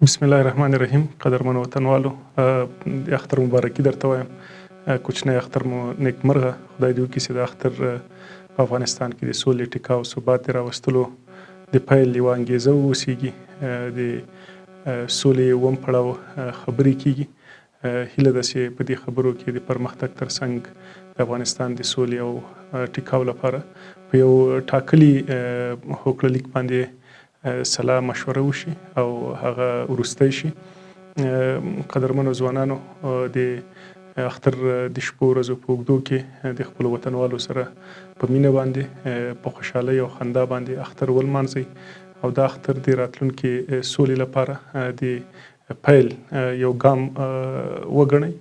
بسم الله الرحمن الرحیم. قدرمنو وطنوالو، د اختر مبارکي درته وایم. کوچنی اختر مو نیکمرغه. خدای دې وکړي چې د اختر په افغانستان کې د سولې، ټیکاو، ثبات د راوستلو د پیل یوه انګیزه واوسیږي. د سولې اووم پړاو خبرې کیږي. هیله ده چې په دې خبرو کې د پرمختګ ترڅنګ د افغانستان د سولې او ټیکاو لپاره په یو ټاکلي هوکړه لیک باندې سلا مشوره وشي او هغه وروستی شي. قدرمنو ځوانانو، د اختر د شپو ورځو په اوږدو کې د خپلو وطنوالو سره په مینه باندې، په خوشحالۍ او خندا باندې اختر ولمانځئ او دا اختر د راتلونکي سولې لپاره د پیل یو ګام وګڼئ.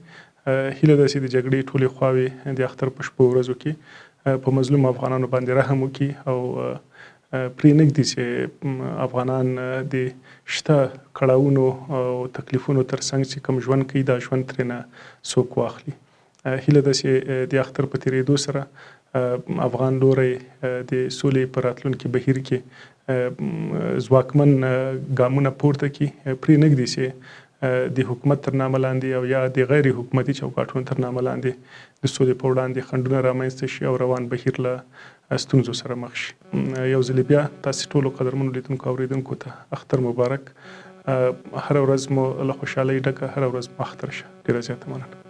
هیله ده چې د جګړې ټولې خواوې د اختر په شپو ورځو کې په مظلومو افغانانو باندې رحم وکړي او پرې نه ږدي چې افغانان د شته کړاوونو او تکلیفونو تر څنګ چې کوم ژوند کوي، دا ژوند ترېنه څوک واخلي. هیله ده چې د اختر په تېرېدو سره افغان لوری د سولې په راتلونکي بهیر کې ځواکمن ګامونه پورته کړي، پرې نه ږدي چې د حکومت تر نامه لاندې او یا د غیر حکومتي چوکاټونو تر نامه لاندې د سولې په وړاندې خنډونه رامنځته شي او روان بهیر له ستونزو سره مخ شي. یو ځلې بیا تاسې ټولو قدرمنو لیدونکو او اورېدونکو ته اختر مبارک. هره ورځ مو له خوشحالۍ ډکه، هره ورځ مو اختر شه. ډېره زیاته مننه.